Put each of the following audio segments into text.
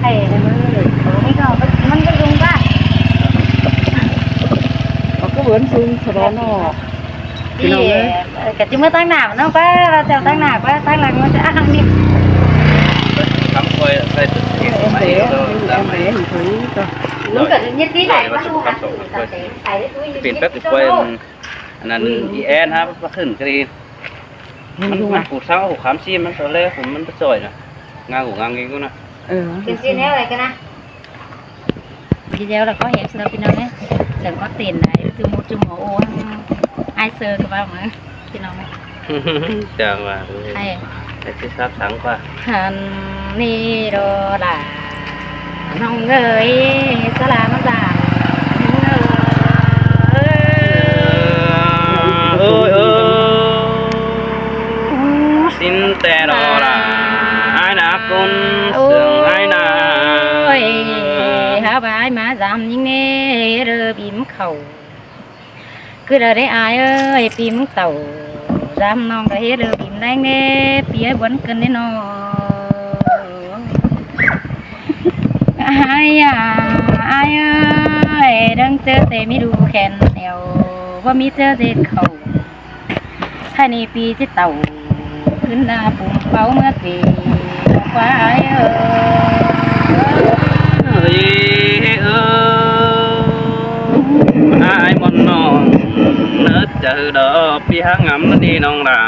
ໄປເລີຍ ນີ້ກໍມັນກໍຍຸງກະ ເອົາ ກໍເວີນຊຸງສະດອນອກ ພີ່ນ້ອງເອີຍ ເອີ ກະຊິເມືອຕາງໜ້າເນາະ ໄປວ່າແຖວຕາງໜ້າ ໄປຕາງຫຼັງມັນຈະອ່າງນີ້ ຄຳຄ່ອຍໃສ່ເປັນເອງໄປ ມັນກໍເຮັດດີຫຼາຍ ມັນຮູ້ຫາ ເປັນແບບຄ່ອຍ ອັນນັ້ນ ອືມ ອີແອນຫາ ມັນຂຶ້ນກະດີ ມັນ ມັນປູເຊົາ ຂາມຊີ ມັນຕອນແລກ ມັນໄປຊ່ອຍນະ ງາງຫູງາງເອງນະ ເອີ ເປັນຊີ້ແນວໃດກັນນະ ດີແລ້ວລະກໍເຮັດເນາະ ພີ່ນ້ອງເອີຍ ແຕ່ກໍເຕັ້ນໄດ້ ຈຸໝູດຈຸໝໍ ໂອ້ ອ້າຍເຊີກໍວ່າມາ ພີ່ນ້ອງ ຈັ່ງວ່າ ໃຫ້ ໃຫ້ຊິຊາບສັງກວ່າ ຫັ້ນນີ້ດອລາ ນ້ອງເອີຍ ສະຫຼາມາສາມ ເອີຍ ເອີຍ ຊິນແຕ່ດອລາ ອ້າຍນາຄົນເຊິ່ງອ້າຍນາ ເອີຍ ຫາບາຍມາສາມຍິງເນ ເດີບີມເຂົ້າ ຄືດາເດອ້າຍເອີຍ ປີມເຕົາ ສາມນ້ອງກະເຮັດເດີບີມແດງເນ ປີໃຫ້ບວນເກີນເນນ້ອງ ອ້າຍອາ ອ້າຍເອີຍ ເດີງເຈີແຕ່ມີດູແຂນແອວ ບໍ່ມີເຈີເຈັດເຂົ້າ ໃຫ້ນີ້ປີຊິເຕົາ ຂຶ້ນໜ້າປຸ້ມເປົາເມືອເກ ຄວາຍເອີຍ ເອີຍ ອ້າຍມ່ອນນ້ອງ ເນີດຈະຮືດອກ ປີຫາງາມນະນີ້ນ້ອງຫຼ້າ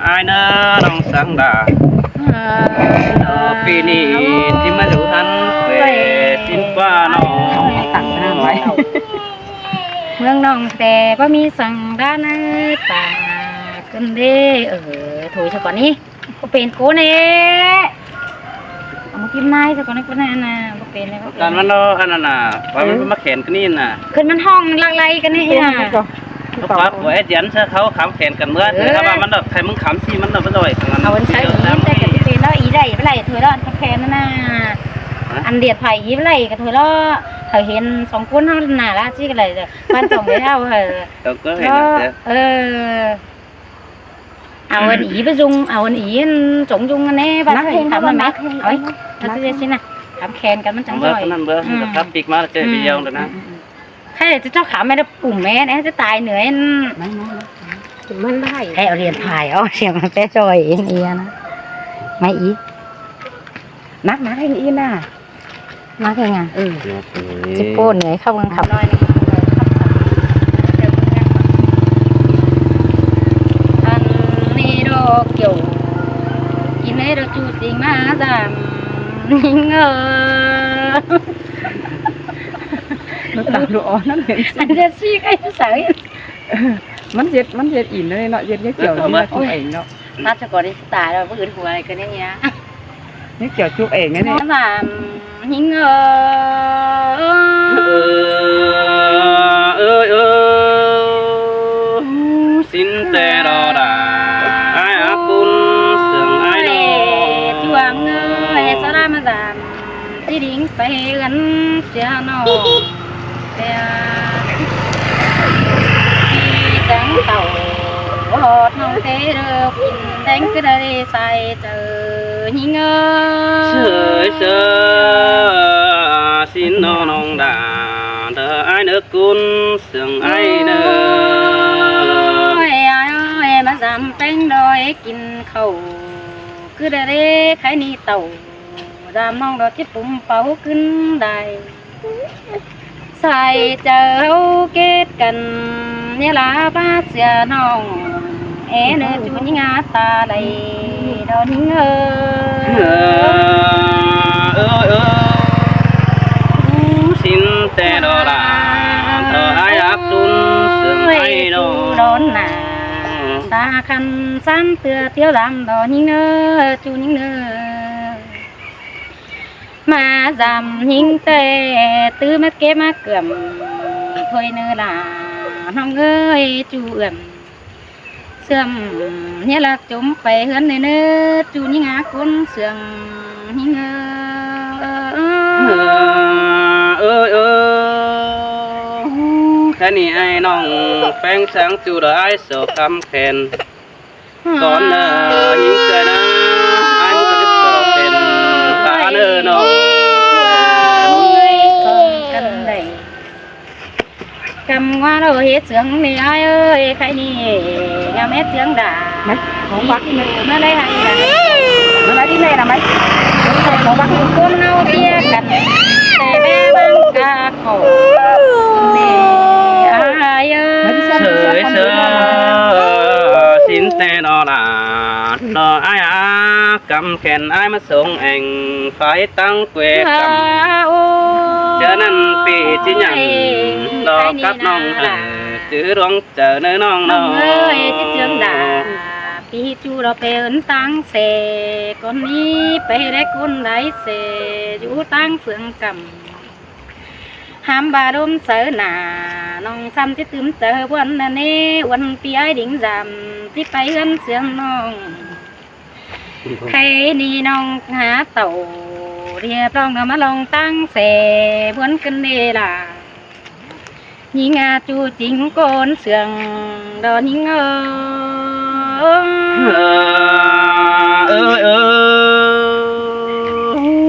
ອ້າຍເນີ ນ້ອງສັງດາ ເອີ ປີນີ້ຊິມາຢູ່ຫັ້ນແວ ຊິນກວ່ານ້ອງ ເມືອງນ້ອງແຕ່ບໍ່ມີສັງດານ ຕາຂຶ້ນເດ້ ເອີ ໂຖສະກ່ອນນີ້ ບໍ່ເປັນກູແນ່ ເອົາມາກິນນາຍຊະກ່ອນນະ ບໍ່ເປັນແລ້ວ ການມັນເນາະ ອັນນັ້ນນະ ວ່າມັນມາແຂນກັນນີ້ນະ ຄືມັນຮ້ອງມັນລັກໄຫຼກັນນີ້ນະ ປາກຫົວແອດຢັນເສື້ອເຂົາຂາມແຂນກັນເມືອ ເອີ ຖ້າວ່າມັນດອກໃຄມຶງຂາມຊີມັນດອກບໍ່ໄດ້ ເອົາອັນໃຊ້ອີແຕ່ກະຊິເປັນເນາະ ອີໄດ້ບໍ່ໄດ້ ຖ້ວຍລອດຂາມແຂນນັ້ນນະ ອັນດຽດໄຜອີບໍ່ໄດ້ກະຖ້ວຍລອດ ເຂົາເຫັນສອງຄົນເຮົາໜ້າລາຊິກະໄດ້ ບ້ານສອງໄດ້ເທົ່າ ເອີ ເອົາອັນອີໄປຈຸງ ເອົາອັນອີອັນຈົງຈຸງອັນແນ່ ວ່າໃສ່ຕຳນັ້ນແມ ເອົາ ເອົາຊິຊິນະ ຂາມແຂນກັນມັນຈັ່ງຈອຍ ນັ້ນເບິ່ງ ອືມ ຄັບປີກມາເຈີວິດີໂອນັ້ນນະ ໃຄຈະເຈົ້າຂາມແມ່ນປຸ້ມແມ່ນ ຈະຕາຍເໜືອ ມັນໄດ້ ໃຫ້ເອົາຫຼຽນຖ່າຍເອົາ ສຽງມັນແປຊ່ອຍເອງເອນະ ມາອີກ ໜັກໆ ໃຫ້ອີນະ. ມາເຮັດຫຍັງ? ເອີ ຊິໂປ້ນໃຫຍ່ເຂົ້າເບິ່ງຄັບ ອັນນີ້ດອກກ່ຽວ ກິນໃຫ້ດອກຈູຈິງມາສາມຍິງເອີ ນ້ຳຕາດູອອນນັ້ນເຫັນ ອັນຈະຊີ້ໃກ້ໃສ ມັນເຮັດ ມັນເຮັດອີນເນາະ ເຮັດໃຫ້ກ່ຽວນີ້ລະກິນເອງເນາະ. ຕັດສະກ່ອນຊິຕາຍແລ້ວ ບໍ່ອຶດຫົວໃດກະນີ້ ນີ້ກ່ຽວຈຸກເອງນີ້ ສາມຍິງເອີ ເອີ ເອີ ຊິນແຕ່ດອດາ ອ້າຍອາກຸນເຊິ່ງອ້າຍນ້ອງ ຈວງເອີ ສະລາມະສາມ ຊິດິງໄປເຮືອນເສຍນ້ອງ ແຕ່ ທີ່ຈັ່ງເຕົາ ຮອດນ້ອງເຕເດີ ກິນແດງກະໄດ້ໃສ່ເຈີຍິງເອີ ເຊີຍເຊີຍ ຊິນນ້ອງດາ ເດີອ້າຍເດີກຸນ ເຊິ່ງອ້າຍເດີ ໂອ້ຍ ອ້າຍເອີຍ ມາສາມແປ້ງດອຍ ກິນເຂົ້າ ຄືດາເດ ໃຄນີ້ເຕົາ ດາມນ້ອງດອກຈິປຸມເປົ່າຂຶ້ນໄດ້ ໃສ່ເຈົ້າເກດກັນ ເວລາບາດເສຍນ້ອງ ແອເນີຈູຍິງອາຕາໄຫຼ ດອນຍິງເອີ ເອີ ເອີ ຊິນແຕ່ດອລາ ເອີ ອ້າຍຮັກຈຸນ ເຊິ່ງອ້າຍດອນ ດອນໜ້າ ຕາຄັນສັນເຕືອຕຽວດຳ ດອນຍິງເອີ ຈູຍິງເອີ ມາສາມຍິງແຕ່ ຕື້ມາເກັບມາເກືອມ ຖ້ວຍເນີລາ ນ້ອງເອີຍ ຈູເອື້ອມ ເຊື່ອມເຮຍລັກຈົມໄປເຮືອນເນີ ຈູຍິງອາກຸນເຊື່ອງຍິງເອີ ເອີ ເອີ ແຄ່ນີ້ອ້າຍນ້ອງແປ້ງສັງ ຈູດອກອ້າຍໂສຄຳແຂນ ກ່ອນເດີຍິງເທື່ອນະ ອ້າຍມັນກະເປັນຕາເດີນ້ອງ ວ່າເຮົາເຮັດເຊື່ອງນີ້ອ້າຍເອີຍ ໄຄນີ້ງາມແອດເຊື່ອງດາ ໄໝ ຂອງບັກນີ້ ມາໄດ້ໃຫ້ລະ ມາໄດ້ແມ່ນລະໄໝ ຂອງບັກນີ້ ຄົນເຮົາເບຍກັນ ແຕ່ແມ່ບັງກາຂໍ ນີ້ອ້າຍເອີຍ ເຊີຍເຊີຍ ສິນແຕ່ນໍຫຼາ ນໍອ້າຍອາ ກຳແຂນອ້າຍມາສົ່ງແອງ ຝາກຕັ້ງແກວກຳ ເທື່ອນັ້ນປີ້ຊິຍັງ ດອກກັບນ້ອງເອີຍ ຈື່ດວງໃຈເນີນ້ອງເນາະ ນ້ອງເອີຍ ຈິດເຈືອງດາ ປີ້ຈູລອເປັນຕາງແສ ກ່ອນນີ້ໄປໄດ້ຄົນໃດແສ ຢູ່ຕາງເຟືອງກຳ ຫ້າມບາລົມເຊີນາ ນ້ອງຊ້ຳຊິຕື່ມເຈີວັນນະເນ ວັນປີອ້າຍດິງຈຳ ຊິໄປເຮືອນເຊືອງນ້ອງ ໄຄນີ້ນ້ອງຫາເຕົ້າ ຮຽບຮ້ອງນຳມາລອງຕັ້ງແສ ບວນກັນເດລາ ຍິງອາຈູຈິງໂກນເຊື່ອງ ດອນຍິງເອີຍ ເອີຍເອີ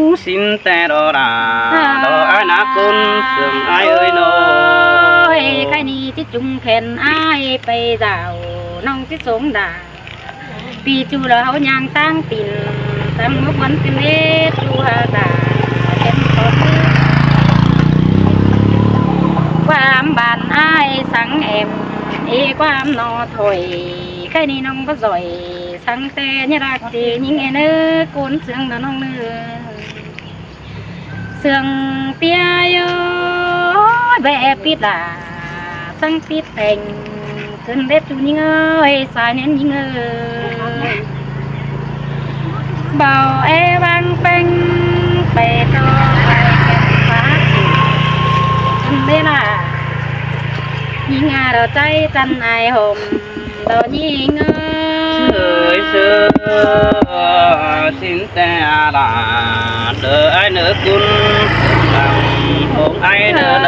ຍ ສິນແຕ່ດໍລາ ດອອ້າຍນາໂກນເຊື່ອງອ້າຍເອີຍນ້ອງ ໂອ້ຍ ໄຄນີ້ຊິຈຸງແຂນອ້າຍໄປດາວ ນ້ອງຊິສົງດາ ປີຈູລະເຮົາຍ່າງຕາງຕີນ ຕຳມາຄວັນຂຶ້ນເດຈູຫາຕາ ເຕັມຄອບມື ຄວາມບ້ານອ້າຍສັງແອມ ເອຄວາມໜໍຖອຍ ໄຄນີ້ນ້ອງບໍ່ຊ່ອຍ ສັງແຕ່ຍາດາກເຈຍິງເອເນີ ໂກນເຊື່ອງນະນ້ອງເນີ. ເຊື່ອງເປຍໂຍ ແບບປິດລາ ສັງປິດແຕ່ງ ຂຶ້ນເດັດຢູ່ຍິງເອີຍ ສາຍແໜ້ນຍິງເອີຍ ເບົາແອວາງແປງ ໄປຕໍ່ໄປແກ່ນຟ້າສິ ຂຶ້ນເດລາ ຍິງອາດອກໃຈຈັນອາຍຫົ່ມ ດອກຍິງເອີຍ ເຊີຍເຊີຍ ສິນແຕ່ອາລາ ເດີອ້າຍເນີກຸນ ຂອງອ້າຍເດີໂລ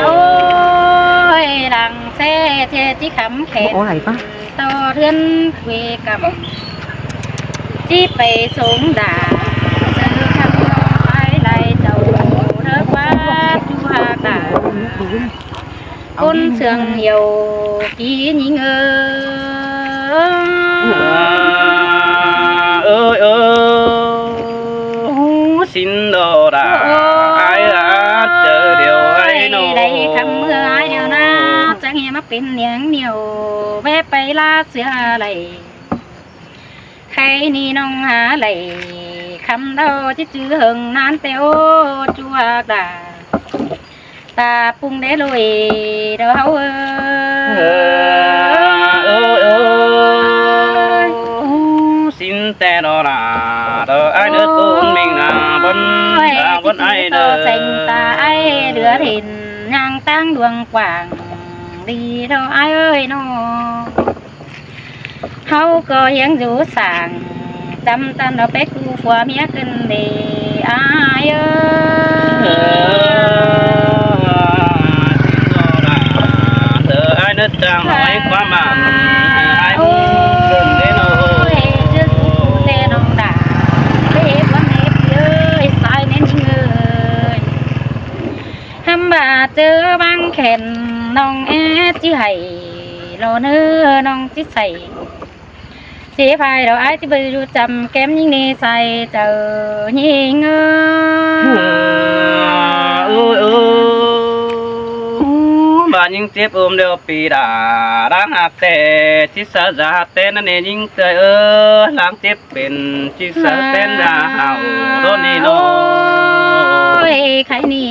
ໂອ້ຍ ຫຼັງແຊເຈຈິຄຳແຂນ ບໍ່ໄດ້ປະ ຕໍ່ເຮືອນເວກຳ ຊິໄປສົງດາ ເຊີຄຳໄປໄລ່ເຈົ້າ ເດີກວ່າຈຸຫາກາ ຄົນເຊື່ອງໂຍກີຍິງເອີຍ ເອີຍເອີຍ ສິນໂດດາ ອ້າຍອາດເຈີດຽວໄອ້ນ້ອງ ໄດ້ຄຳເມື່ອອ້າຍແລ້ວນາ ຈັ່ງເຮມາເປັນນຽງໜຽວ ແວະໄປລາເສືອໄຫຼ ໄຄນີ້ນ້ອງຫາໄຫຼ ຄຳເດົາຈິຈື່ເຫິງນານແຕ່ໂອ ຈົວກດາ ຕາປຸງເດໂລເອ ດອກເຮົາເອີຍ ເອີຍເອີຍ ສິນແຕ່ດອລາ ດອກອ້າຍເດີໂຕນເມັງນາ ໂອ້ຍ ດາວັນອ້າຍເດີ ແສງຕາອ້າຍເດືອນເຫັນ ຍ່າງຕາງດວງກວ້າງ ດີດອກອ້າຍເອີຍນ້ອງ ເຮົາກໍຮຽງຢູ່ສ້າງ ຈຳຕັນເອົາໄປຄູ່ຜົວເມຍຂຶ້ນເດ ອ້າຍເອີຍ ເອີ ເດີອ້າຍເດີ ຈາງໃຫ້ຄວາມໝັ້ນ ອ້າຍເດີ ເດີນ້ອງດາ ເດ ເດ ເອີຍ ສາຍແມ່ນຍິງເອີຍ ຫຳບາເຈີວາງແຂນ ນ້ອງແອດຊິໃຫ້ ລໍເນີ ນ້ອງຊິໃສ່ ເສພາຍດອກອ້າຍທີ່ບໍ່ຢູ່ຈຳ ແກ້ມຍິງເນໃສ່ເຈົ້າຍິງເອີຍ ໂອ້ຍ ໂອ້ຍ ບາດຍິງເຈັບອົມແລ້ວປີດາ ລ້າງຫາກແຕ່ ຊິສາຈາແຕ່ນັ້ນເອຍິງເອີຍ ລ້າງເຈັບເປັນ ຊິສາແຕ່ນດາເຮົາໂດນນີ້ນ້ອງ ໂອ້ຍ ໄຄນີ້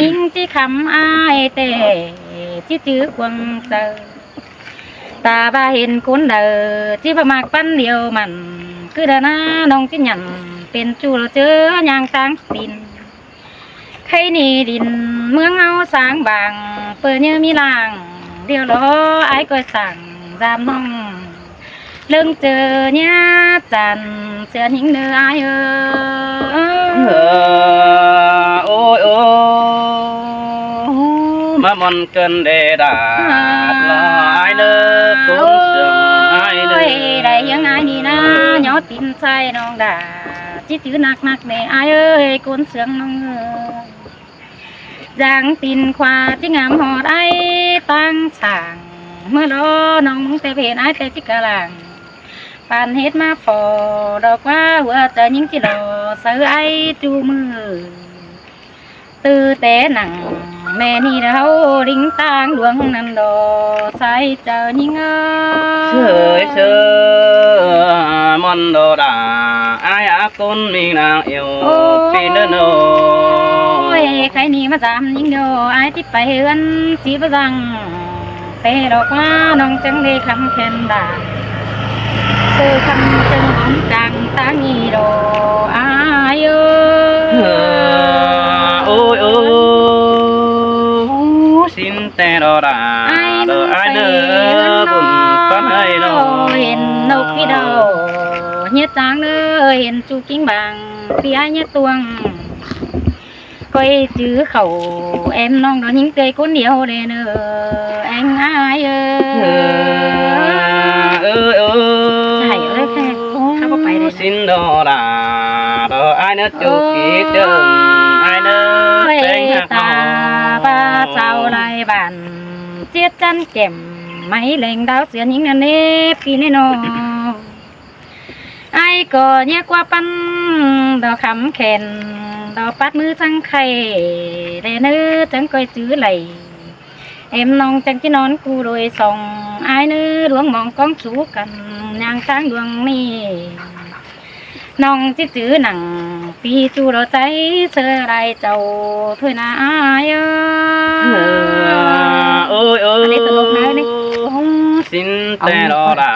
ຍິງຊິຄຳອ້າຍແຕ່ ຊິຈື່ຄວາງເຈີ ຕາວ່າເຫັນຄົນໃດ ທີ່ບໍ່ມັກປັນດຽວມັນ ຄືດານານ້ອງຈິຍັນ ເປັນຈູລະເຈີຍ່າງຕາງປິ່ນ ໄຄນີ້ດິນເມືອງເຮົາສາງບາງ ເປີເຍມີລ່າງ ດຽວລໍອ້າຍກໍສ້າງ ສາມນ້ອງ ເລິງເຈີຍາດຈັນ ເສືອຍິງເດີອ້າຍເອີ ເອີ ໂອ້ຍ ໂອ້ຍ ມາມ່ອນ ເກີນເດດາດລາຍເດີ ໂກນເຊື່ອງອ້າຍເດີ ໄດ້ຫຍັງອ້າຍນີ້ນາ ຍໍຕີນໃສ່ນ້ອງດາ ຈິຈື່ໜັກໆແດ່ອ້າຍເອີຍ ໂກນເຊື່ອງນ້ອງເອີຍ ຈາງຕີນຂວາຈິງາມຮອດອ້າຍຕາງຊ່າງ ເມື່ອລໍນ້ອງມຸງແຕ່ເຫັນອ້າຍແຕ່ຈິກະລາງ ປານເຮັດມາພໍດອກວ່າຫົວໃຈຍິງຈິລໍໃສ່ອ້າຍຈູມື ຕື່ແຕ່ໜັງແມ່ນີ້ເຮົາລິງຕາງດວງນັ້ນດໍ ໃສ່ເຈົ້າຍິງເອີຍ ເຊີຍເຊີຍ ມ່ອນດໍດາ ອ້າຍອາກຸນມີນາງເອວ ໂອ້ຍ ປີເນີໂນ ໂອ້ຍ ໃຄນີ້ມາສາມຍິງໂດ ອ້າຍຊິໄປເຮືອນຊິບໍ່ສັ່ງ ແຕ່ດອກວ່ານ້ອງຈັ່ງໄດ້ຄຳແຄນດາ ເຊີຄຳເຊິ່ງອອມກາງຕາງນີ້ດອ ອ້າຍເອີຍ ເອີ ໂອ້ຍ ໂອ້ຍ ຊິນແຕ່ດອດາ ອ້າຍເດີ ອ້າຍເດີ ບຸນປັນໃຫ້ດອ ເຫັນນົກພີດອ ເຮຍຈາງເດີ ເຫັນຈູກິງບາງ ປີອ້າຍເຮຍຕວງ ກ້ອຍຈື່ເຂົ້າແອມນ້ອງດອນຍິງເຕີຍຄົນດຽວແລເນີ ແອງອ້າຍເອີຍ ເອີ ເອີ ເອີ ໃສ່ເອີຍແຂກ ເຮົາບໍ່ໄປເດ້ ຊິນດອດາ ດອອ້າຍເນີ ຈູກີເດີ ໂອ້ຍ ອ້າຍເນີ ແປງຫາເຮົາ ຕາປາເຊົາໄລບ້ານ ຈຽດຈັນແຈ່ມ ໄມ້ແຫຼງດາວເສືອຍິງນັ້ນເດ້ ປີແນ່ນອນ ອ້າຍກໍແຍກວ່າປັນ ດອກຄຳແຂນ ດອກປັດມືສັງໄຂ່ ແລເນີ ຈັ່ງກ້ອຍຈື່ໄຫຼ ແອມນ້ອງຈັ່ງຈະນອນກູ້ໂດຍສອງ ອ້າຍເນີ ດວງມອງກ້ອງສູກັນ ຍ່າງທາງດວງນີ້ ນ້ອງຈິຈື່ໜັງ ປີຈູດອໃຈ ເຊີໄດ້ເຈົ້າ ຖ້ວຍນາອ້າຍເອີຍ ເອີ ໂອ້ຍ ໂອ້ຍ ອັນນີ້ຕະຫຼົກນາຍນີ້ ຊິນແຕ່ດອດາ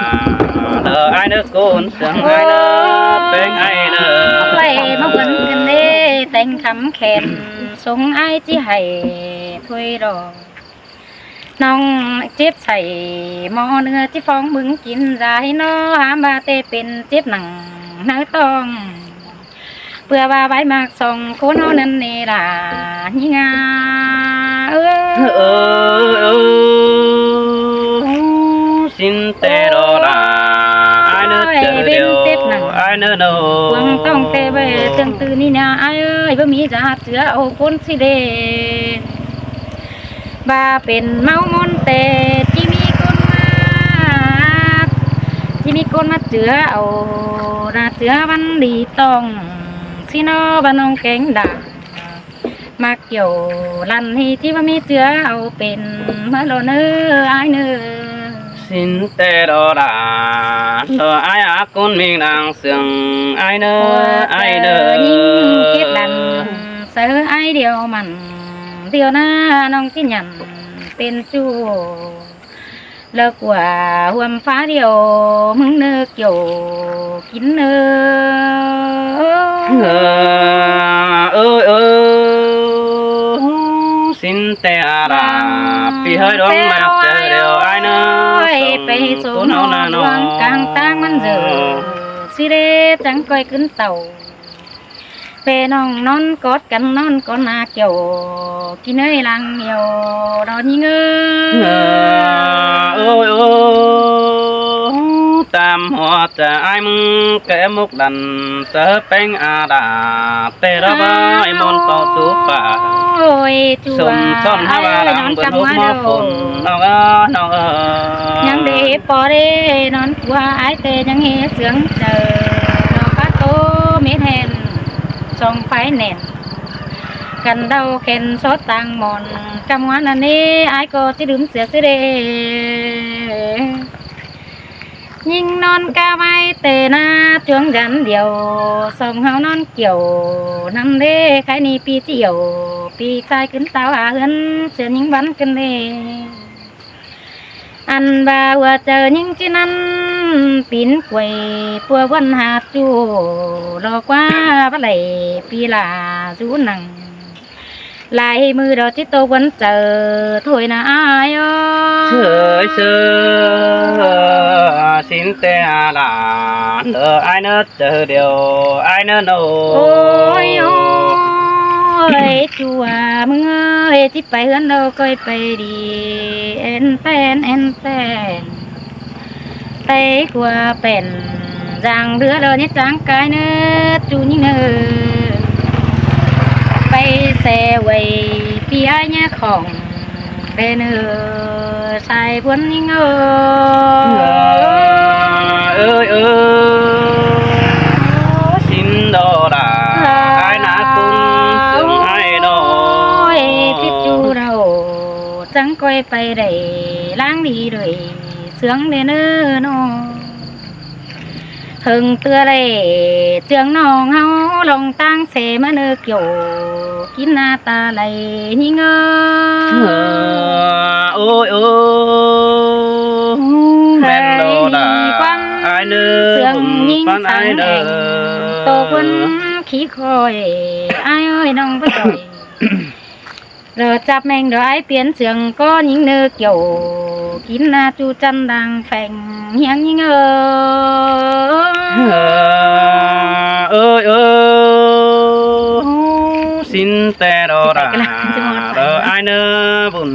ເດີອ້າຍເດີ ໂກນເຊື່ອງອ້າຍເດີ ແປງອ້າຍເດີ ໄປມາເບິ່ງກັນເດ້ ແຕ່ງຄຳແຂນ ສົງອ້າຍຈິໃຫ້ຖ້ວຍດອກ ນ້ອງເຈັບໃສ່ໝໍ້ເນື້ອ ຈິຟ້ອງເບິ່ງກິນຢາໃຫ້ໜໍ ຫ້າມວ່າແຕ່ເປັນເຈັບໜັງໃນທ້ອງ ເພື່ອວ່າໄວ້ມັກສອງຄົນເຮົານັ້ນເນລາ ຍິງອາເອີຍ ເອີ ເອີ ຊິນແຕ່ດອດາ ອ້າຍເນີ ເປັນເຈັບໜັງ ອ້າຍເນີໂນ ຫວັງຕ້ອງແຕ່ແວ່ເຖິງຕື່ນນີ້ນາ ອ້າຍເອີຍ ບໍ່ມີຈະຮັບເຊື້ອເອົາຄົນຊິເດ ວ່າເປັນເມົາມົນແຕ່ ທີ່ມີຄົນມາ ທີ່ມີຄົນມາເຈືອເອົາ ໜ້າເຈືອວັນດີຕ້ອງ ຊິນອວ່ານ້ອງແກງດາ ມັກກ່ຽວລັນໃຫ້ທີ່ວ່າມີເຈືອເອົາເປັນ ມາໂລເນີອ້າຍເນີ ຊິນແຕ່ດອດາ ດອອ້າຍອາກຸນມີນາງເຊື່ອງ ອ້າຍເນີ ອ້າຍເນີ ຍິງເກັບດັນ ເຊີອ້າຍດຽວມັນ ດຽວໜ້ານ້ອງຊິຍັນເປັນຈູ້ ແລ້ວກວ່າຮ່ວມຟ້າດຽວ ມຶງເນີກໂຍກິນເນີ ເອີ ເອີ ເອີ ຊິນແຕ່ອາດາ ປີເຮີຍດວງມາກເຈີດຽວ ອ້າຍເນີ ໄປໂສນອນດວງກາງຕາງມັນເຈີ ຊິເດຈັ່ງກ້ອຍຂຶ້ນເຕົາ ແຕ່ນ້ອງນອນກອດກັນນອນກ່ອນໜ້າກ່ຽວ ກິນເອີຍຫຼັງດຽວດອນຍິງເອີຍ ເອີຍ ໂອ້ ຕາມຫົວໃຈອ້າຍມຶງແກມຸກດັນ ເສີແປງອາດາ ແຕ່ລະບາຍມົນຕໍ່ສູ່ຟ້າ ໂອ້ຍ ຈົວ ສົມຊ່ອນຫາວ່າຫຼັງເບິດຫົກໝໍຝົນ ນ້ອງເອີຍ ນ້ອງເອີຍ ຍັງເດປໍເດນອນ ວ່າອ້າຍແຕ່ຍັງເຮເຊື່ອງເຈີ ດອກປາໂຕເມັດແຫ່ນ ສອງໄຟແໜ້ນ ກັນເດົາແຂນຊອດຕ່າງໝອນ ກຳງວນອັນນີ້ ອ້າຍກໍຈະລືມເສຍຊິເດ ຍິງນອນກະໄວ້ແຕ່ໜ້າຈວງຈັນດຽວ ສອງເຮົານອນກ່ຽວນຳເດ ໃຄນີ້ປີຈຽວ ປີຊາຍຂຶ້ນເຕົາຫາເຮືອນ ເສຍຍິງວັນກັນເດ ອັນວ່າຫົວໃຈຍິງຈິນັ້ນ ປີນກວຍປົວວັນຫາຈູ້ ລອກວ່າບໍ່ໄຫຼປີລາຊູໜັງ ຫຼາຍມື້ດອກຈິໂຕວັນເຈີ ໂທຍນາອ້າຍເອີຍ ເຊີຍເຊີຍ ຊິນແຕ່ອາຫຼານເອີ ອ້າຍເນີ ເຈີດຽວ ອ້າຍເນີໂນ ໂອ້ຍ ໂອ້ຍ ຈົວເມືອຍ ຊິໄປເຮືອນເຮົາ ກ້ອຍໄປດີ ແອນແປນ ແອນແປນ ໄປຂົວແປນ ຈາງເຮືອເດີ ເນຈາງກາຍເນີ ຈູຍິງເນີ ໄປແຊໄວ້ ປີ ຍາຍາຂອງແດ່ເນີ ສາຍບວນຍິງເອີຍ ເອີຍເອີຍ ສິນດອດາ ອ້າຍນາຄຸນເຊິ່ງອ້າຍນ້ອງ ໂອ້ຍ ຜິດຢູ່ເຮົາ ຈັ່ງຄ່ອຍໄປໄດ້ລາງດີໂດຍເຊື່ອງແດ່ເນີນ້ອງ. ເຖິງເທື່ອແລເຈືອງນ້ອງເຮົາ ລອງຕາງແສມາເນີກ່ຽວ ກິນໜ້າຕາໄຫຼຍິງເອີຍ ໂອ້ຍໂອ້ຍ ແມ່ນດອກດາ ອ້າຍເນີ ເຊື່ອງຍິງສັງແອງ ໂຕຄົນຂີ້ຄ່ອຍ ອ້າຍເອີຍ ນ້ອງບໍ່ຈ່ອຍ ລະຈັບແມງດອຍປ່ຽນເຊື່ອງກໍຍິງເນີກ່ຽວ ກິນໜ້າຈູຈັນດ່າງແຝງຮຽງຍິງເອີຍ ເອີຍເອີຍ ສິນແຕ່ດອດາ ດອອ້າຍເນີ ບຸນ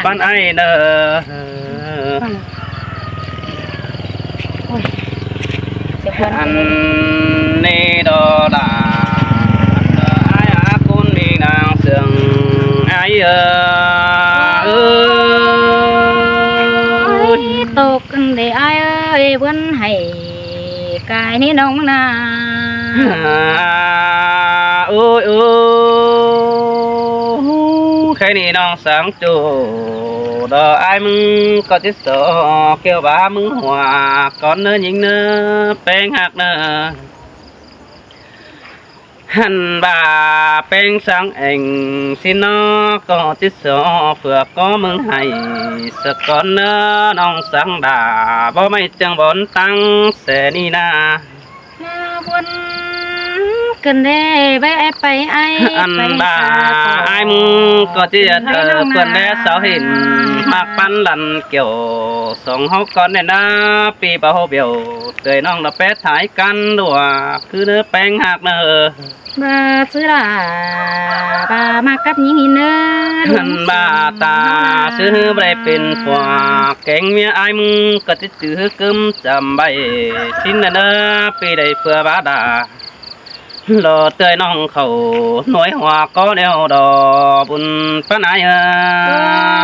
ປັນອ້າຍເນີ. ໂອ້ຍ ເຈັບຫົວ ອັນນີ້ດອດາ ອ້າຍຫາຄົນມີນາງເຊື່ອງອ້າຍເອີຍ ໂອ້ຍ ຕົກກັນເດ້ອ້າຍເອີຍ ເພິ່ນໃຫ້ກາຍນີ້ນ້ອງນາ ໂອ້ຍໂອ້ຍ ໃຄນີ້ນ້ອງສັງ ໂຈ ດອອ້າຍມຶງກໍຊິສໍ ກ່ຽວວ່າມຶງຫົວກ່ອນເນີຍິງເນີ ແປ້ງຮັກເນີ ຫັ້ນວ່າແປ້ງສັງແອງ ສິນນອກໍຊິສໍ ເພື່ອກໍມຶງໃຫ້ສະກ່ອນເນີ ນ້ອງສັງດາ ບໍ່ໄມ່ຈັ່ງບ່ອນຕັ້ງແສນີ້ນາ. ນາວົນເກີນແດ່ ໄປອ້າຍໄປອ້າຍ ອັນວ່າອ້າຍມຶງກໍຊິເທີເພິ່ນແດ່ສາວເຫັນ ມັກປັນຫຼັນກ່ຽວ ສອງເຮົາກ່ອນແດ່ນາ ປີບໍ່ເຮົາບຽວ ເຕີຍນ້ອງລະແປດຖ່າຍກັນດ້ວຍ ຄືເນີແປ້ງຮັກເນີ ບາຊື່ລາ ບາມາກັບຍິງເນີ ອັນບາຕາຊື່ບໍ່ໄດ້ເປັນຜົວ ແກງເມຍອ້າຍມຶງກໍຊິ ຈື່ກຶມຈຳໄວ້ ສິນເນີ ປີໃດເພື່ອບາດາ ລໍເຕີຍນ້ອງເຂົ້າໜ່ວຍຫົວກໍແລ້ວດອກ ບຸນປານອ້າຍເອີ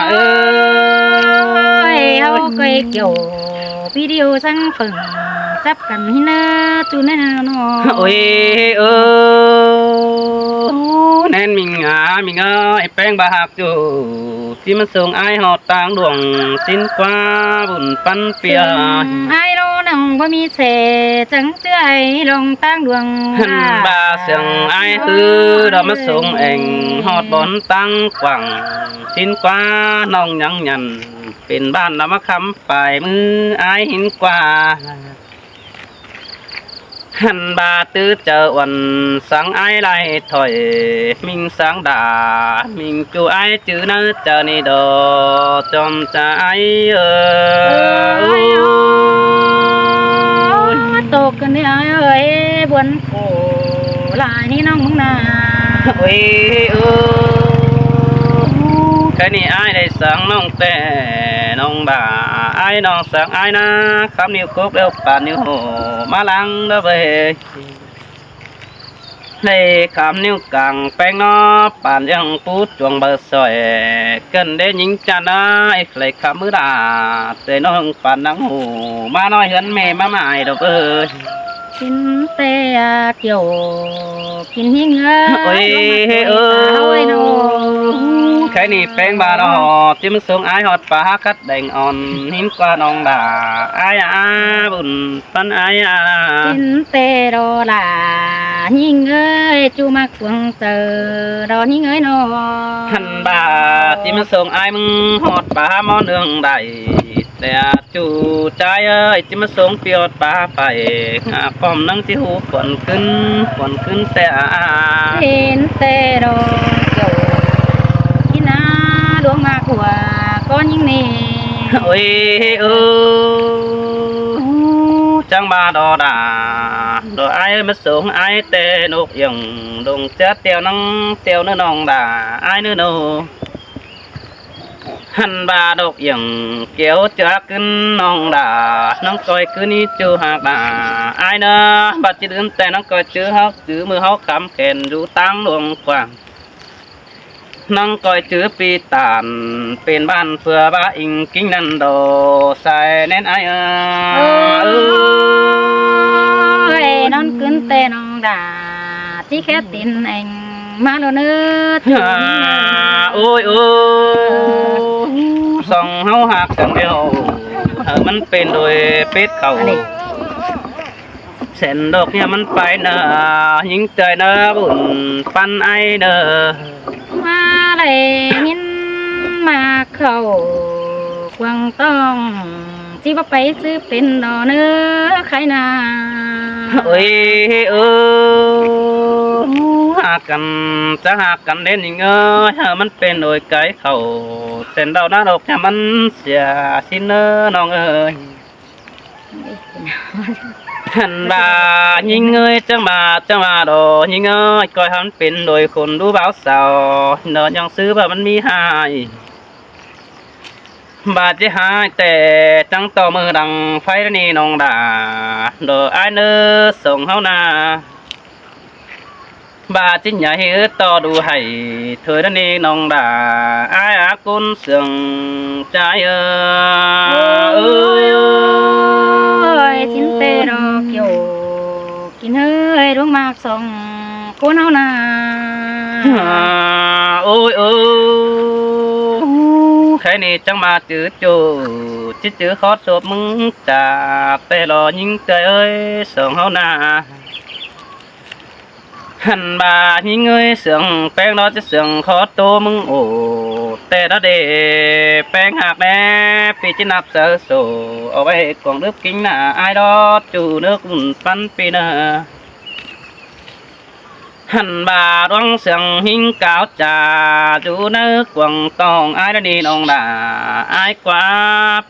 ຍ ເອີຍ ເຮົາໄກ່ກ່ຽວ ວິດີໂອສັງເຝີງ ຈັບກັນໃຫ້ເນີ ຈູເນີນ້ອງ ໂອ້ຍ ເອີຍ ແໜ້ນມິງອາ ມິງເອີຍ ແປ້ງບາຮັກ ໂຈ ຊິມາສົ່ງອ້າຍຮອດຕາງດວງ ສິນກວ່າບຸນປັນເປຍ ອ້າຍໂລນ້ອງບໍ່ມີແສ ຈັ່ງເຈືອອ້າຍລອງຕາງດວງ ຫັ້ນບາເຊື່ອງອ້າຍຄື ດອກມາສົ່ງແອງ ຮອດບ່ອນຕາງກວ້າງ ສິນກວ່ານ້ອງຍັງຍັນ ເປັນບ້ານລະມາຄຳປາຍ ມືອ້າຍຫີນກວ່າ ຫັ້ນບາຕື້ເຈົ້າອ່ອນ ສັງອ້າຍຫຼາຍຖ້ອຍ ມິງສັງດາ ມິງຈູອ້າຍຈື່ເນີ ເຈົ້ານີ້ດອກ ຈອມຈາອ້າຍເອີຍ ໂຕກກັນເດີອ້າຍເອີຍ ບວນໂກຫຼາຍນີ້ນ້ອງມຶງນາ ໂອ້ຍ ເອີ ແຄ່ນີ້ອ້າຍໄດ້ສັງນ້ອງແຕ່ ນ້ອງດາ ອ້າຍນ້ອງສັງອ້າຍນາ ຄຳນິ້ວກົກແລ້ວປານນິ້ວໂຫ ມາຫຼັງເດີເວີຍ ໃນຄຳນິ້ວກາງແປ້ງນໍ ປານຍັງປູດຈວງເບີຊອຍ ເກີນເດຍິງຈານນາ ໄອ້ໄຂຄຳມືດາ ເຕຍນ້ອງປານນາງໂຫ ມານ້ອຍເຮືອນແມ່ມາໝາຍດອກເອີຍ ກິນແຕ່ອາກ່ຽວ ກິນຫິງເອີຍ ໂອ້ຍ ເອີ ແຄ່ນີ້ແປ້ງບາດອກ ຈິມາສົ່ງອ້າຍຮອດປາຫາກັດແດງອ່ອນ ຫິນກວ່ານ້ອງດາ ອ້າຍອາບຸນ ປັນອາຍອາ ກິນແຕ່ດອລາ ຍິງເອີຍ ຈູມາກວງເຈີ ດອນຍິງເອີຍນ້ອງ ຫັ້ນບາດ ຈິມາສົ່ງອ້າຍມຶງຮອດປາໝໍເໜືອງໃດ ແຕ່ຈູຈາຍເອີຍ ຈິມາສົ່ງປຽວປາໄປ ຫາຄອມນັງທີ່ຫູຄວັນຂຶ້ນ ຄວັນຂຶ້ນແຕ່ອາ ເຫັນແຕ່ດອກໂຈ ທີ່ໜ້າດວງມາກວ່າ ກໍຍິງນີ້ ໂອ້ຍ ເອີ ຈັ່ງມາດອດາ ດອກອ້າຍມາສົ່ງອ້າຍແຕ່ນົກຢຽງ ດົງເຈືອດຕຽວນັງຕຽວເນີນ້ອງດາ ອ້າຍເນີໂນ ຫັ້ນບາດອກຢຽງ ກຽວເຈືອກຶນນ້ອງດາ ນ້ອງກ້ອຍຄືນີ້ຈູຫາກດາ ອ້າຍເນີ ບາດຈິລືມແຕ່ນ້ອງກ້ອຍຈື່ເຮົາ ຈື່ມື້ເຮົາຄຳແຂນຢູ່ຕາງດວງກວ້າງ ນາງກ້ອຍຈື່ປີຕານ ເປັນບ້ານເພື່ອວ່າອິງກິງນັ້ນດອກ ສາຍແນນອ້າຍເອີຍ. ເອີຍ ນອນຂຶ້ນແຕ່ນ້ອງດາ ຈິແຄດຕີນແອງມາໂລເນີດ. ໂອ້ຍ ໂອ້ ສອງເຮົາຮັກກັນແລ້ວ ເອີ ມັນເປັນໂດຍເປັດເຂົາ ອັນນີ້ ແສນດອກເນຍມັນໄປນາ ຍິງເຕີຍນາ ບຸນປັນອ້າຍເດີ. ມາໄດ້ຍິນມາເຂົ້າກວາງຕ້ອງ ຊິບໍ່ໄປຊື້ເປັນດອກເນີ ຂາຍໜ້າ. ໂອ້ຍ ເອີ ຮັກກັນ ຈະຮັກກັນເດ້ຍິງເອີຍ ມັນເປັນໂດຍໄກເຂົ້າ ແສນດອກນາດອກເນຍມັນເສຍສິ້ນເດີນ້ອງເອີຍ. ຫັ້ນວ່າຍິງເອີຍ ຈັ່ງວ່າ ຈັ່ງວ່າດອກຍິງເອີຍ ກ້ອຍຫັ້ນເປັນໂດຍຄົນດູບ່າວສາວເນາະ ຍັງຊື່ວ່າມັນມີຫາຍ ບາດຈະຫາຍແຕ່ຈັ່ງຕໍ່ມືດັງໄຟນີ້ນ້ອງດາ ດອກອ້າຍເນີ ສອງເຮົານາ. ບາດຈິນໃຫຍ່ເຮີຕໍ່ດູໃຫ້ເທີນັ້ນເອງນ້ອງດາ ອ້າຍອາກຸນເຊື່ອງໃຈເອີ. ໂອ້ຍ ໂອ້ຍ ຊິນເຕດອກກິວກິນເຮີຍ ດວງໝາກສອງຄົນເຮົານາ. ໂອ້ຍ ໂອ້ ໃຄນີ້ຈັ່ງມາຈື່ໂຈ້ ຊິຈື່ຂໍສົບມຶງຈາກແຕ່ຫຼໍ່ຍິງເຕີຍເອີຍ ສອງເຮົານາ. ຫັ້ນບາດຍິງເອີຍ ເຊື່ອງແປງເນາະ ຈະເຊື່ອງຂໍໂຕມຶງໂອ ແຕ່ລະເດແປງຫາກແດ່ ປີຈິນັບເຊີໂຊ ເອົາໄວ້ກອງດຶບກິງໜ້າອ້າຍດອກ ຈູເນີກຸນປັນປີເນີ. ຫັ້ນບາດດວງເຊື່ອງຫິງກາວຈາ ຢູ່ໃນກວາງຕ້ອງອ້າຍລະນີ້ນ້ອງດາ ອ້າຍກວ່າ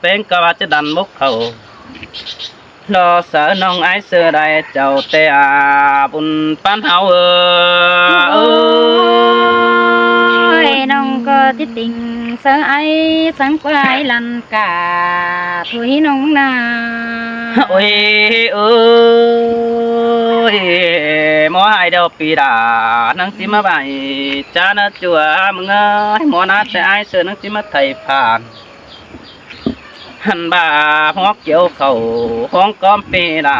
ແປງກະວ່າຈະດັນບົກເຂົ້າ ລໍສາວນ້ອງອ້າຍເຊື່ອໄດ້ເຈົ້າແຕ່ອາບຸນປານເຮົາເອີ. ໂອ້ຍ ນ້ອງກໍຕິດຕິງເຊື່ອອ້າຍ ສັງກວາຍລັນກາ ໂທຍນ້ອງນາ. ໂອ້ຍ ໂອ້ຍ ໝໍຫາຍດຽວປີດາ ນາງຊິມາໄຫວ້ຈານະຈົວມຶງເອີຍ ໝໍນາແຕ່ອ້າຍເຊື່ອ ນາງຊິມາໄຖຜ່ານ ຫັ້ນບາດຮອກກ່ຽວເຂົ້າ ຫ້ອງກ້ອມປີດາ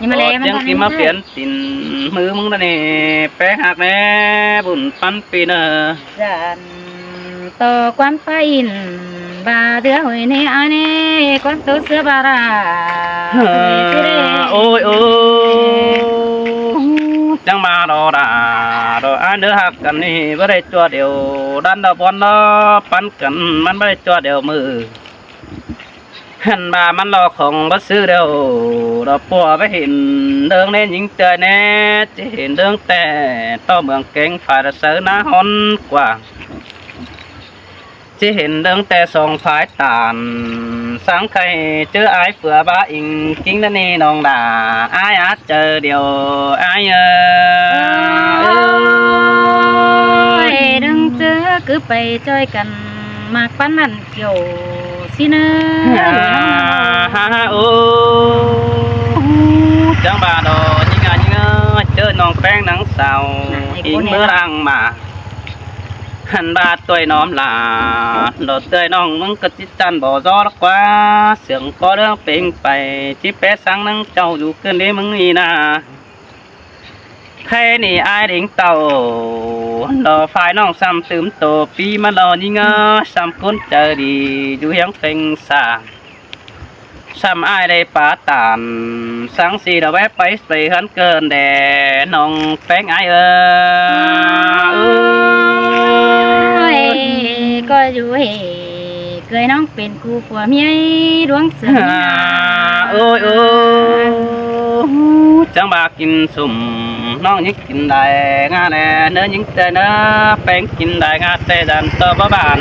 ນີ້ມາແລ້ວ ກໍຈັ່ງຊິມາປ່ຽນຕີນມືມຶງນະເນ ແປງຫາກແດ່ບຸນປັນປີເນີ. ຈັນຕໍ່ຄວາມໄປອິນ ບາເດືອໂຫຍເນອາເນ ຄວາມໂຕເສືອບາລາ. ໂອ້ຍ ໂອ້ ຈັ່ງມາດອດາ ດອກອາເດີ ຮັກກັນນີ້ບໍ່ໄດ້ຊົ່ວດຽວ ດັນດອກບອນດອກປັນກັນ ມັນບໍ່ໄດ້ຊົ່ວດຽວມື້. ຫັ້ນບາມັນຫຼອກຂອງບໍ່ຊື້ແລ້ວ ດອກປົວໄປເຫັນເດີງແນ່ຍິງເຕີຍແນ່ ຈະເຫັນເດີງແຕ່ຕໍ່ເມືອງແກງ ຝ່າຍລະເຊີນາຮອນກວ່າ ຈະເຫັນເດີງແຕ່ສອງຝ່າຍຕານ ສັງໄຄເຈີອ້າຍເຝືອບາອິງກິງນະນີ້ນ້ອງດາ ອ້າຍອາດເຈີດຽວອ້າຍເອີ. ໂອ້ຍ ເດີງເຈີຄືໄປຈ່ອຍກັນ ໝາກປັນນັ້ນ ໂຈຊິເນີ. ໂອ້ ຈັ່ງບາດອກຍິງອາຍິງເອີຍ ເຈີນ້ອງແປ້ງນາງສາວ ນະ ອີກຄົນ ອີກເມື່ອຫຼັງມາ ຫັ້ນບາດຕົວຍນ້ອມຫຼາ ດອກເຕີຍນ້ອງ ມຶງກໍຈິດຈັນບໍ່ລໍລະກວ່າ ເສຍງກໍເລື່ອງເປັງໄປ ຈິແປສັງນາງເຈົ້າຢູ່ຄືນນີ້ມຶງນີ້ນາ. ໃຜນີ້ອ້າຍເດັງເຕົ້າ ດອກຝ່າຍນ້ອງຊ້ຳຕື່ມໂຕ ປີມາລໍຍິງເອີຍ ຊ້ຳຄົນໃຈດີ ຢູ່ຮຽງເປັງສາ ຊ້ຳອ້າຍໄດ້ປາຕານ ສັງສີດອກແວະໄປໄປເຮືອນເກີນແດ່ ນ້ອງແປ້ງອ້າຍເອີ. ໂອ້ຍ ກໍຢູ່ເຮ ເກີຍນ້ອງເປັນຄູ່ຜົວເມຍດວງເສືອ. ໂອ້ຍ ໂອ້ ຈັ່ງວ່າກິນສົ້ມ ນ້ອງຍິງກິນໄດ້ງາແດ່ ເນີຍິງເຕີຍເນີ ແປ້ງກິນໄດ້ງາແຕ່ດັນຕໍ່ບໍ່ບານ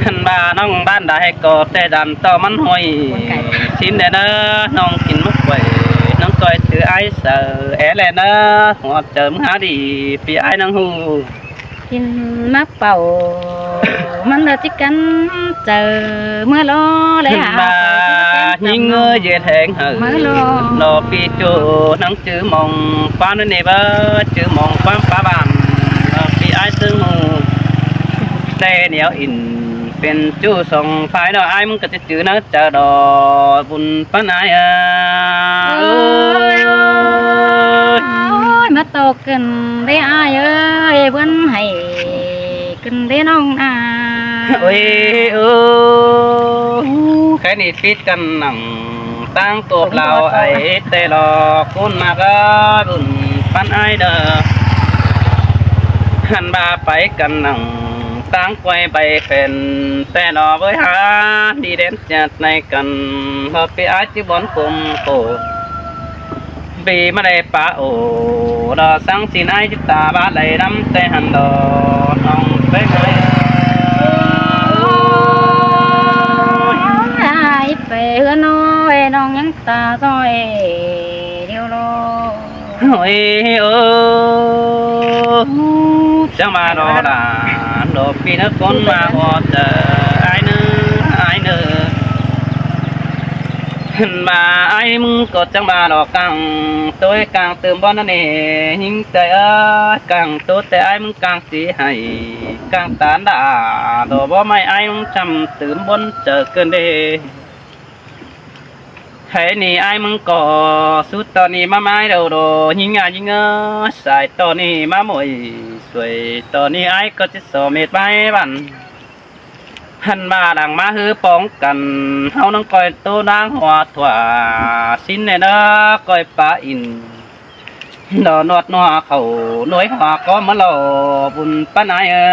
ຫັ້ນວ່ານ້ອງບ້ານໃດກໍແຕ່ດັນຕໍ່ມັນຫ້ອຍຊິນແດ່ເນີ ນ້ອງກິນໝົກໄວ້ ນ້ອງກ້ອຍຈື່ອ້າຍເສີແອແລເນີ ຫົວໃຈມຶງຫາດີ ປີອ້າຍນາງຮູ້. ກິນມາເປົ່າ ມັນລະຈິກັນເຈີ ເມື່ອລໍແລຫາ ຍິງເອີຍເຢັດແຮງເຮີ ລໍປີໂຈ ນັງຈື່ມອງຄວາມນັ້ນເນເບີ ຈື່ມອງຄວາມປາບ້ານ ລໍປີ ອ້າຍເຊິ່ງຮູ້ແຕ່ແນວອິນ ເປັນຈູ້ສອງຝ່າຍເນາະ. ອ້າຍມຶງກໍຈະຈື່ນະຈະດອກ ບຸນປານອ້າຍເອີ ໂອ້ຍ ມາຕອກກັນເດ້ອ້າຍເອີຍ ເພິ່ນໃຫ້ກັນເດ້ນ້ອງນາ ໂອ້ຍ ເອີ ແຄ່ນີ້ປິດກັນນັ່ງ ຕ່າງຕົວເປົ່າ ໄອ້ແຕ່ລອກ ຄຸນມາກະບຸນປັນອ້າຍເດີ ຫັນວ່າໄປກັນນັ່ງ ຕ່າງກວຍໃບເປັນ ແຕ່ນອເວີຍຫາ ດີເດັ່ນຈັດໃນກັນ ເພາະເປອ້າຍຈິບ່ອນກົມໂກ ບີມາໄດ້ປາໂອ ດອກສັງສີນາຍຈິຕາບາໄດ້ນຳແຕ່ຫັນດອກ ນ້ອງເປັນໄງ ອ້າຍໄປເຮືອນນ້ອຍ ນ້ອງຍັງຕາຊອຍດຽວໂລ ໂອ້ຍ ໂອ້ ຈັ່ງວ່າດອກຫຼານດອກ ປີນະຄົນມາຮອດເຈີ ອ້າຍເນີ ອ້າຍເນີ ເຫັນວ່າອ້າຍມຶງກໍຈັ່ງວ່າດອກ ກາງໂຕຍກາງຕື່ມບ່ອນນັ້ນເອ ຍິງໃຈເອີຍ ກາງໂຕແຕ່ອ້າຍມຶງກາງສີໃຫ້ ກາງຕານດາ ດອກບໍ່ໄມ້ອ້າຍມຶງຈຳຕື່ມບ່ອນເຈີເກີນເດ ໃຜນີ້ອ້າຍມຶງກໍສຸດຕອນນີ້ມາໄມ້ເດີໂດ ຍິງອາຍິງເອີຍ ສາຍຕອນນີ້ມາໝົຍ ສວຍຕອນນີ້ອ້າຍກໍຈະສໍເມັດໄມ້ບັນ ຫັນວ່າຫຼັງມາຮືປ້ອງກັນ ເຮົານຳກ້ອຍໂຕນາງຫົວຖົ່ວ ສິນແນ່ເດີ ກ້ອຍປາອິນ ດອນອດໜໍ່ເຂົ້າ ໜ່ວຍຫົວກໍມາເລົ່າ ບຸນປານອ້າຍເອີ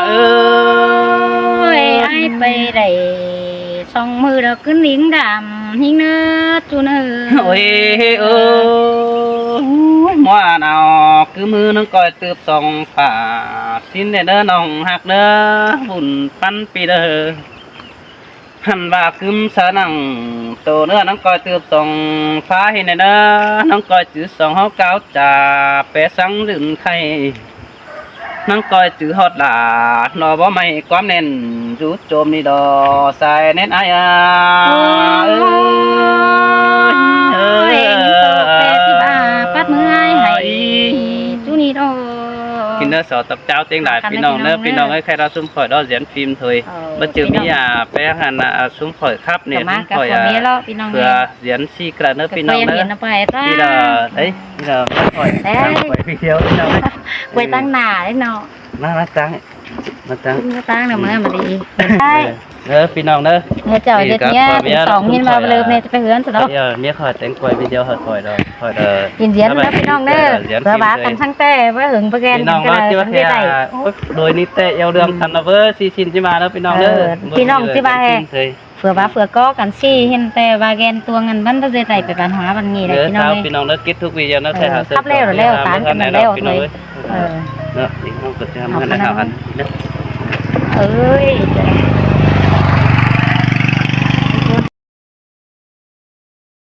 ເອີຍ ອ້າຍໄປໄດ້ສອງມື້ແລ້ວ ຂຶ້ນລິງດຳ ຫິງເນີ ຈູເນີ ໂອ້ຍ ເອີ ໝໍໜາວ ຄືມືນາງກ້ອຍ ຕື່ມສອງຝາ ສິນແນ່ເດີນ້ອງຮັກເດີ ບຸນປັນປີເດີ ຫັນວ່າກຶມສະນັງ ໂຕເນື້ອນາງກ້ອຍ ຕື່ມສອງຝາ ເຫັນແນ່ເດີ ນາງກ້ອຍ ຈື່ສອງເຮົາກ້າວຈາ ແປສັງລື່ນໄຄ ນາງກ້ອຍ ຈື່ຮອດຫຼາ ໜໍ່ບໍ່ໄມ້ຄວາມແໜ້ນ ຢູ່ໂຈມນີ້ດອ ສາຍແໜ້ນອ້າຍອາ ໂອ້ຍ ເອີຍ ເອີຍ ແປສິບຫ້າ ປັດມືອ້າຍໃຫ້ ຈູນີ້ດອ ກິນເດີ ສອງຕັບເຈົ້າ ເຕັງຫຼາຍ ພີ່ນ້ອງເດີ ພີ່ນ້ອງເອີຍ ໃຄ່ລາວຊຸມຂ້ອຍດອກ ສຽນຟິມໂທຍ ເອີ ບໍ່ຈື່ມີ ອ່າ ແປ້ງຫັ້ນນະ ຊຸມຂ້ອຍຄັບເນັດ ຂ້ອຍ ອ່າ ເພື່ອສຽນຊີກະເດີ ພີ່ນ້ອງເດີ ນີ້ດອ ເອີຍ ນີ້ດອ ຂ້ອຍ ເອີຍ ຂ້ອຍ ພີ່ດຽວ ພີ່ນ້ອງ ໄວ້ຕັ້ງໜ້າເດ້ເນາະ ມາ ມາຕັ້ງ ມາຕັ້ງ ມາຕັ້ງນຳເມືອມາດີ ເອີ ເດີ ພີ່ນ້ອງເດີ ເອີ ເຈົ້າເຮັດເມຍສອງ ຍິນວ່າເລີບແນ່ ຈະໄປເຮືອນຊະເນາະ ເອີ ເມຍຂ້ອຍແຕ່ງກ້ອຍ ວິດີໂອຂ້ອຍດອກ ຂ້ອຍ ເອີ ຍິນໆນຳພີ່ນ້ອງເດີ ເພື່ອວ່າກັນຕັ້ງແຕ່ວ່າເຫິງປະແກນ ພີ່ນ້ອງເນາະ ເຈົ້າວ່າແຄ່ ໂດຍນີ້ແຕ່ແອວເລື່ອງກັນນະເວີ ຊີຊິນຊິມາເນາະ ພີ່ນ້ອງເດີ ເອີ ພີ່ນ້ອງຊິວ່າແຄ່ ເພື່ອວ່າເພື່ອກໍກັນຊີ ເຫັນແຕ່ວ່າແກນຕົວເງິນ ມັນບໍ່ໄດ້ໄດ້ໄປບ້ານຫາບ້ານນີ້ເດ້ ເອີ ພີ່ນ້ອງເອີຍ ພີ່ນ້ອງເດີ ກິດທຸກວິດີໂອເນາະ ເອີ ແທ້ຫາ ຄັບແລ້ວແລ້ວ ຕາມກັນແລ້ວ ເອີ ເນາະ ພີ່ນ້ອງເອີຍ ເອີ ເນາະ ນີ້ເຮົາກໍຈະທຳ ເອົາ ໃຫ້ເຮົາຫັ້ນເນາະ ເອີຍ